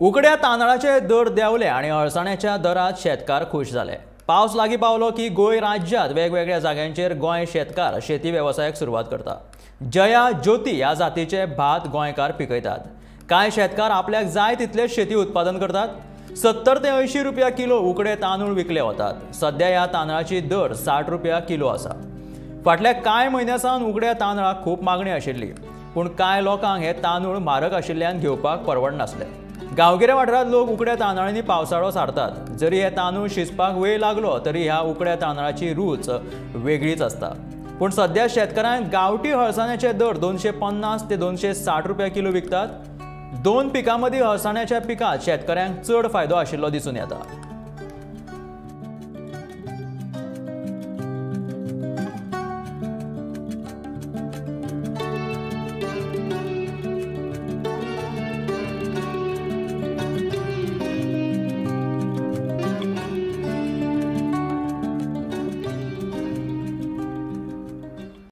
उकड्या तांदळाचे दर देंवले आनी अळसाण्याच्या दरात शेतकार खूश जाले. पावस लागीं पावलो की गोंय राज्यांत वेगवेगळ्या जाग्यांचेर गोंय शेतकार शेती वेवसायाक सुरवात करता. जया ज्योती ह्या जातीचे भात गोंयकार पिकयतात. कांय शेतकार आपल्याक जाय तितले शेती उत्पादन करतात. 70 ते 80 रुपया किलो उकडे तांदूळ विकले वतात. सध्या ह्या तांदळाची दर 60 रुपया किलो आसा. फाटल्या कांय म्हयन्यां सावन उकड्या तांदळाक खूब मागणी आशिल्ली, पूण कांय लोकांक हे तांदूळ म्हारग आशिल्ल्यान घेवपाक परवडनासले. गांवगिऱ्या वाठारांत लोक उकड्या तांदळांनी पावसाळो सारतात. जरी हे तांदूळ शिजपाक वेळ लागलो तरी ह्या उकड्या तांदळाची रूच वेगळीच आसता. पूण सध्या शेतकारांक गांवठी हळसाण्याचे दर 250 ते 260 रुपया किलो विकतात. दोन पिकां मदीं हळसाण्याच्या पिकांत शेतकऱ्यांक चड फायदो आशिल्लो दिसून येता.